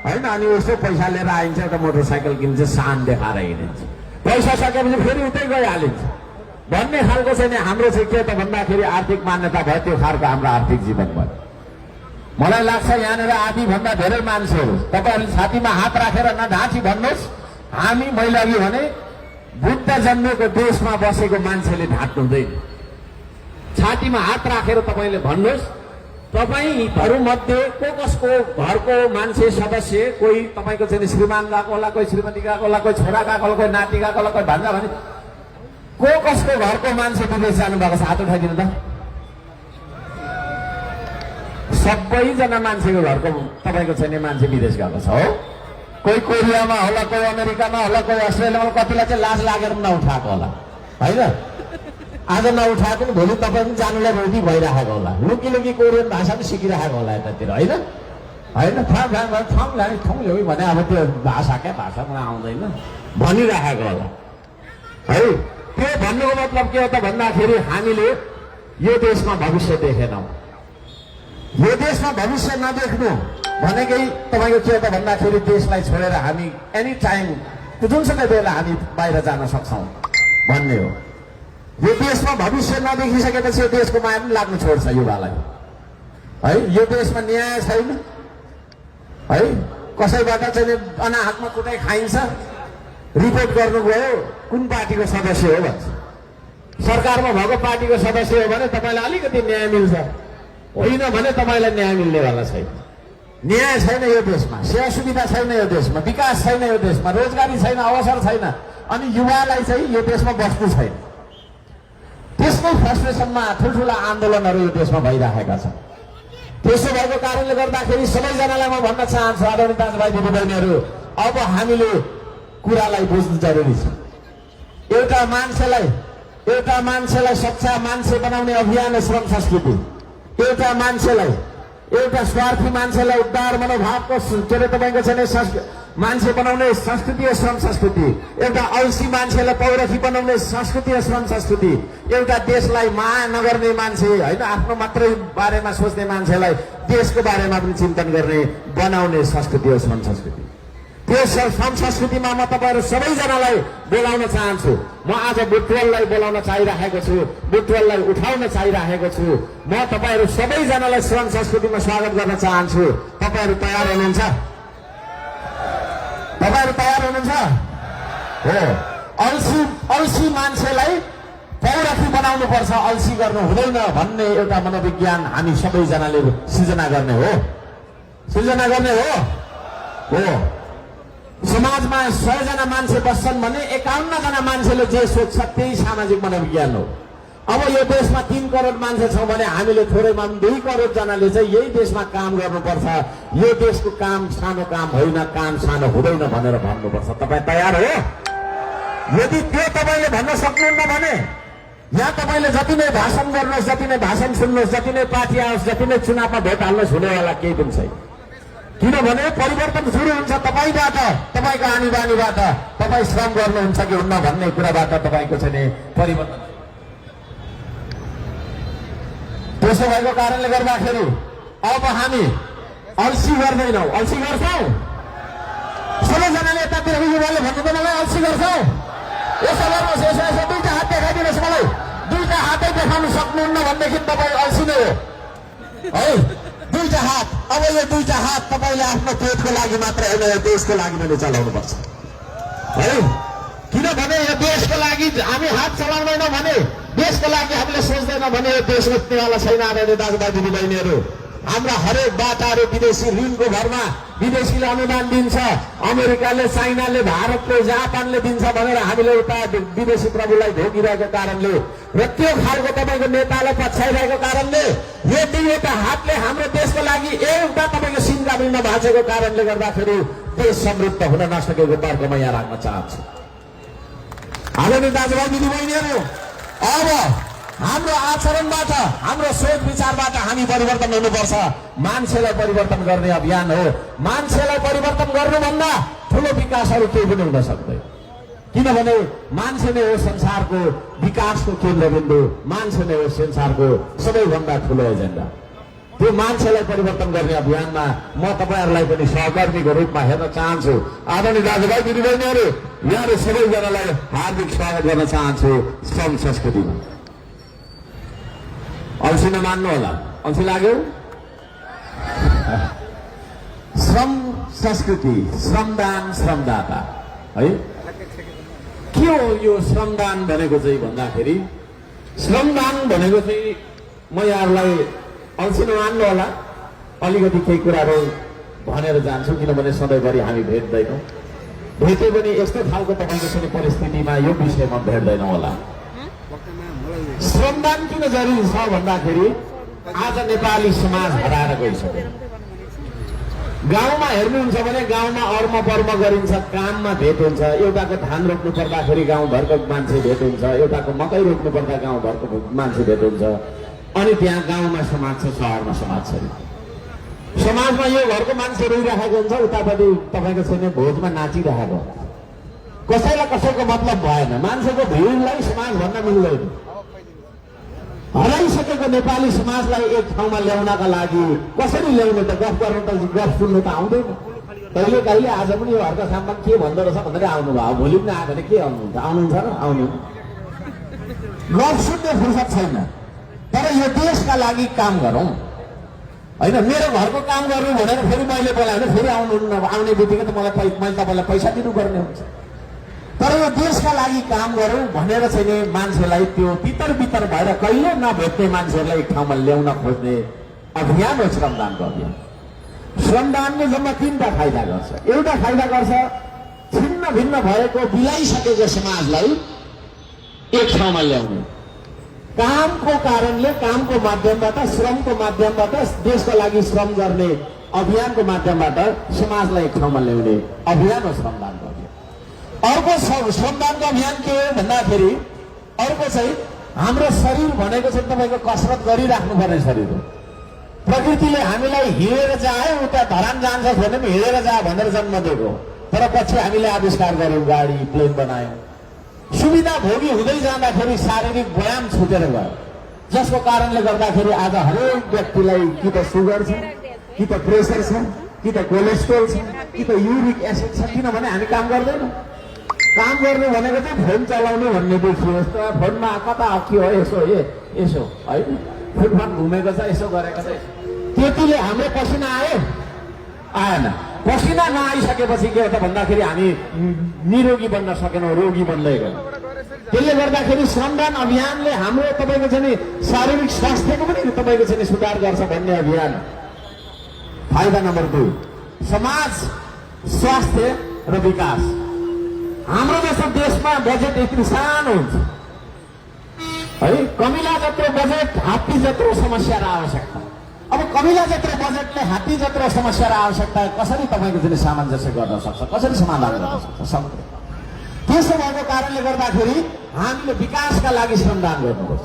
होइन। अनि उसो पैसा लिएर आइन्छ त मोटरसाइकल किन्छ, सान देखाएर हिँडिन्छ, पैसा सकेपछि फेरि उतै गइहालिन्छ भन्ने खालको चाहिँ नि हाम्रो चाहिँ के त भन्दाखेरि आर्थिक मान्यता भयो। त्यो खालको हाम्रो आर्थिक जीवन भयो। मलाई लाग्छ यहाँनिर आधीभन्दा धेरै मान्छेहरू तपाईँहरूले छातीमा हात राखेर नढाँची भन्नुहोस्। हामी मैले अघि भने बुद्ध जन्मेको देशमा बसेको मान्छेले ढाँट्नु हुँदैन। छातीमा हात राखेर तपाईँले भन्नुहोस्, तपाईँहरूमध्ये को कसको घरको मान्छे सदस्य, कोही तपाईँको चाहिँ श्रीमान गएको होला, कोही श्रीमती गएको होला, कोही छोरा गएको होला, कोही नाति गएको होला, कोही भन्दा भने को कसको घरको मान्छे विदेश जानुभएको छ? हात उठाइदिनु त। सबैजना मान्छेको घरको तपाईँको चाहिँ मान्छे विदेश गएको छ हो। कोही कोरियामा होला, कोही अमेरिकामा होला, कोही अस्ट्रेलियामा, कतिलाई चाहिँ लाज लागेर नउठाएको होला होइन। आज नउठाएको पनि भोलि तपाईँ पनि जानुलाई रेडी भइरहेको होला, लुकी लुकी कोरियन भाषा पनि सिकिरहेको होला यतातिर होइन होइन। ठङ ल्याउ भने अब त्यो भाषा क्या भाषा मलाई आउँदैन भनिरहेको होला है। त्यो भन्नुको मतलब के हो त भन्दाखेरि हामीले यो देशमा भविष्य देखेनौँ। यो देशमा भविष्य नदेख्नु भनेकै तपाईँको के हो त भन्दाखेरि देशलाई छोडेर हामी एनी टाइम जुनसुकै बेला हामी बाहिर जान सक्छौँ भन्ने हो। यो देशमा भविष्य नदेखिसकेपछि यो देशको माया पनि लाग्नु छोड्छ युवालाई है। यो देशमा न्याय छैन है। कसैबाट चाहिँ अनाहकमा कुटै खाइन्छ, रिपोर्ट गर्नुभयो कुन पार्टीको सदस्य हो भन्छ। सरकारमा भएको पार्टीको सदस्य हो भने तपाईँलाई अलिकति न्याय मिल्छ, होइन भने तपाईँलाई न्याय मिल्नेवाला छैन। न्याय छैन यो देशमा, सेवा सुविधा छैन यो देशमा, विकास छैन यो देशमा, रोजगारी छैन, अवसर छैन। अनि युवालाई चाहिँ यो देशमा बस्नु छैन। त्यसकै फ्रस्ट्रेसनमा ठुल्ठुला आन्दोलनहरू यो देशमा भइरहेका छन्। त्यसो भएको कारणले गर्दाखेरि सबैजनालाई म भन्न चाहन्छु, आदरणीय दाजुभाइ दिदीबहिनीहरू, अब हामीले कुरालाई बुझ्नु जरुरी छ। एउटा मान्छेलाई सच्चा मान्छे बनाउने अभियान श्रम संस्कृति, एउटा मान्छेलाई, एउटा स्वार्थी मान्छेलाई उद्धार मनोभावको के अरे तपाईँको चाहिँ मान्छे बनाउने संस्कृति हो श्रम संस्कृति। एउटा अल्छी मान्छेलाई पौरखी बनाउने संस्कृति हो श्रम संस्कृति। एउटा देशलाई माया नगर्ने मान्छे होइन, आफ्नो मात्रै बारेमा सोच्ने मान्छेलाई देशको बारेमा पनि चिन्तन गर्ने बनाउने संस्कृति हो श्रम संस्कृति। त्यो श्रम संस्कृतिमा म तपाईँहरू सबैजनालाई बोलाउन चाहन्छु। म आज बुटवललाई बोलाउन चाहिरहेको छु, बुटवललाई उठाउन चाहिरहेको छु। म तपाईँहरू सबैजनालाई श्रम संस्कृतिमा स्वागत गर्न चाहन्छु। तपाईँहरू तयार हुनुहुन्छ? तपाईँहरू तयार हुनुहुन्छ हो? अल्छी मान्छेलाई पौरखी बनाउनु पर्छ, अल्छी गर्नु हुँदैन भन्ने एउटा मनोविज्ञान हामी सबैजनाले सृजना गर्ने हो। सृजना गर्ने हो। समाजमा 100 जना मान्छे बस्छन् भने 51 जना मान्छेले जे सोच्छ त्यही सामाजिक मनोविज्ञान हो। अब यो देशमा 3 करोड मान्छे छौँ भने हामीले थोरैमा 2 करोड जनाले चाहिँ यही देशमा काम गर्नुपर्छ। यो देशको काम सानो काम होइन, काम सानो हुँदैन भनेर भन्नुपर्छ। तपाईँ तयार हो? यदि त्यो तपाईँले भन्न सक्नुहुन्न भने यहाँ तपाईँले जति नै भाषण गर्नुहोस्, जति नै भाषण सुन्नुहोस्, जति नै पार्टी आओस्, जति नै चुनावमा भोट हाल्नुहोस्, हुनेवाला केही पनि छैन। किनभने परिवर्तन सुरु हुन्छ तपाईँबाट, तपाईँको आनी बानीबाट। तपाईँ श्रम गर्नुहुन्छ कि हुन्न भन्ने कुराबाट तपाईँको चाहिँ परिवर्तन। त्यसो भएको कारणले गर्दाखेरि अब हामी अल्छी गर्दैनौँ। अल्छी गर्छौँ? सबैजनाले यतातिर युवाले भन्नु त मलाई अल्छी गर्छौँ? यसो गर्नुहोस्, यसो दुईटा हात देखाइदिनुहोस् मलाई। दुईटा हातै देखाउनु सक्नुहुन्न भनेदेखि तपाईँ अल्छी नै हो है। दुईटा हात। अब यो दुईटा हात तपाईँले आफ्नो पेटको लागि मात्र होइन, यो देशको लागि पनि चलाउनु पर्छ है। किनभने यो देशको लागि हामी हात चलाउँदैनौँ भने, देशको लागि हामीले सोच्दैनौँ भने यो देश उठ्नेवाला छैन। आदरणीय दाजुभाइ दिदीबहिनीहरू, हाम्रा हरेक बाटाहरू विदेशी ऋणको भरमा विदेशीले अनुदान दिन्छ। अमेरिकाले, चाइनाले, भारतले, जापानले दिन्छ भनेर हामीले उता विदेशी प्रभुलाई ढोकिरहेको कारणले र त्यो खालको तपाईँको नेतालाई पछ्याइरहेको कारणले यो दुईवटा हातले हाम्रो देशको लागि एउटा तपाईँको सिङ्गा बिल्न भाँचेको कारणले गर्दाखेरि देश समृद्ध हुन नसकेको तर्क म यहाँ राख्न चाहन्छु। आदरणीय दाजुभाइ दिदीबहिनीहरू, अब हाम्रो आचरणबाट, हाम्रो सोच विचारबाट हामी परिवर्तन हुनुपर्छ। मान्छेलाई परिवर्तन गर्ने अभियान हो। मान्छेलाई परिवर्तन गर्नुभन्दा ठुलो विकासहरू केही पनि हुन सक्दैन। किनभने मान्छे नै हो संसारको विकासको केन्द्रबिन्दु, मान्छे नै हो संसारको सबैभन्दा ठुलो एजेन्डा। त्यो मान्छेलाई परिवर्तन गर्ने अभियानमा म तपाईहरुलाई पनि सहकर्मीको रूपमा हेर्न चाहन्छु। आदरणीय दाजुभाइ दिदीबहिनीहरू, यहाँहरू सबैजनालाई हार्दिक स्वागत गर्न चाहन्छु श्रम संस्कृतिमा। अल्छी नमान्नु होला, अल्छी लाग्यो? श्रम संस्कृति, श्रमदान, श्रमदाता है। के हो यो श्रमदान भनेको चाहिँ भन्दाखेरि, श्रमदान भनेको चाहिँ म यहाँहरूलाई अल्छी नमान्नु होला, अलिकति केही कुराहरू भनेर जान्छु, किनभने सधैँभरि हामी भेट्दैनौँ। भेटे पनि यस्तो खालको तपाईँको चाहिँ परिस्थितिमा यो विषयमा भेट्दैनौँ होला। श्रमदान किन जरुरी छ भन्दाखेरि आज नेपाली समाज हराएर गइसक्यो। गाउँमा हेर्नुहुन्छ भने गाउँमा अर्म पर्म गरिन्छ, काममा भेट हुन्छ। एउटाको धान रोप्नु पर्दाखेरि गाउँभरको मान्छे भेट हुन्छ, एउटाको मकै रोप्नु पर्दा गाउँभरको मान्छे भेट हुन्छ। अनि त्यहाँ गाउँमा समाज छ, सहरमा समाज छैन। समाजमा यो घरको मान्छे रोइरहेको हुन्छ, उतापट्टि तपाईँको छैन भोजमा नाचिरहेको। कसैलाई कसैको मतलब भएन। मान्छेको भिडलाई समाज भन्न मिल्दैन। हराइसकेको नेपाली समाजलाई एक ठाउँमा ल्याउनका लागि कसरी ल्याउने त? गफ गर्नु त, गफ सुन्नु त आउँदैन। कहिले कहिले आज पनि यो हर्का साममा के भन्दो रहेछ भनेर आउनु भयो। भोलि पनि आयो भने के आउनुहुन्छ? आउनुहुन्छ र आउनु। गफ सुन्ने फुर्सद छैन। तर यो देशका लागि काम गरौँ होइन। मेरो घरको काम गर्नु भनेर फेरि मैले बोलाएँ भने फेरि आउने बित्तिकै त मैले तपाईँलाई पैसा दिनुपर्ने हुन्छ। तर यो देशका लागि काम गरौँ भनेर चाहिँ मान्छेलाई त्यो भित्र भित्र भएर कहिले नभेट्ने मान्छेहरूलाई एक ठाउँमा ल्याउन खोज्ने अभियान हो श्रमदानको अभियान। श्रमदानले जम्मा 3टा फाइदा गर्छ। एउटा फाइदा गर्छ, छिन्न भिन्न भएको बिलाइसकेको समाजलाई एक ठाउँमा ल्याउने। कामको कारणले, कामको माध्यमबाट, श्रमको माध्यमबाट, देशको लागि श्रम गर्ने अभियानको माध्यमबाट समाजलाई एक ठाउँमा ल्याउने अभियान हो श्रमदानको अभियान। अर्को श्रमदानको अभियान के हो भन्दाखेरि, अर्को चाहिँ हाम्रो शरीर भनेको चाहिँ तपाईँको कसरत गरिराख्नुपर्ने शरीर हो। प्रकृतिले हामीलाई हिँडेर जाए, उता धरान जान्छ भने पनि हिँडेर जा भनेर जन्म दिएको। तर पछि हामीले आविष्कार गऱ्यौँ, गाडी, प्लेन बनायौँ। सुविधा भोगी हुँदै जाँदाखेरि शारीरिक व्यायाम छुटेर गयो, जसको कारणले गर्दाखेरि आज हरेक व्यक्तिलाई कि त सुगर छ, कि त प्रेसर छ, कि त कोलेस्ट्रोल छ, कि त युरिक एसिड छ। किनभने हामी काम गर्दैनौँ। काम गर्ने भनेको चाहिँ फोन चलाउने भन्ने देखियो। यस्तो फोनमा कता के हो, यसो यसो है, फुटपाथ घुमेको छ, यसो गरेको छ। त्यतिले हाम्रो पसिना आयो? आएन। पसिना नआइसकेपछि के हो त भन्दाखेरि हामी निरोगी बन्न सकेनौँ, रोगी बन्दै गयौँ। त्यसले गर्दाखेरि श्रमदान अभियानले हाम्रो तपाईँको चाहिँ शारीरिक स्वास्थ्यको पनि तपाईँको चाहिँ सुधार गर्छ भन्ने अभियान। फाइदा नम्बर 2, समाज, स्वास्थ्य र विकास। हाम्रो जस्तो देशमा बजेट यति सानो हुन्छ है, कमिला जत्रो बजेट, हात्ती जत्रो समस्या र आवश्यकता। अब कमिला जत्रो बजेटले हात्ती जत्रो समस्या र आवश्यकता कसरी तपाईँको चाहिँ सामञ्जस्य गर्न सक्छ, कसरी समाधान गर्न सक्छ? सक्दैन। त्यसो भएको कारणले गर्दाखेरि हामीले विकासका लागि श्रमदान गर्नुपर्छ।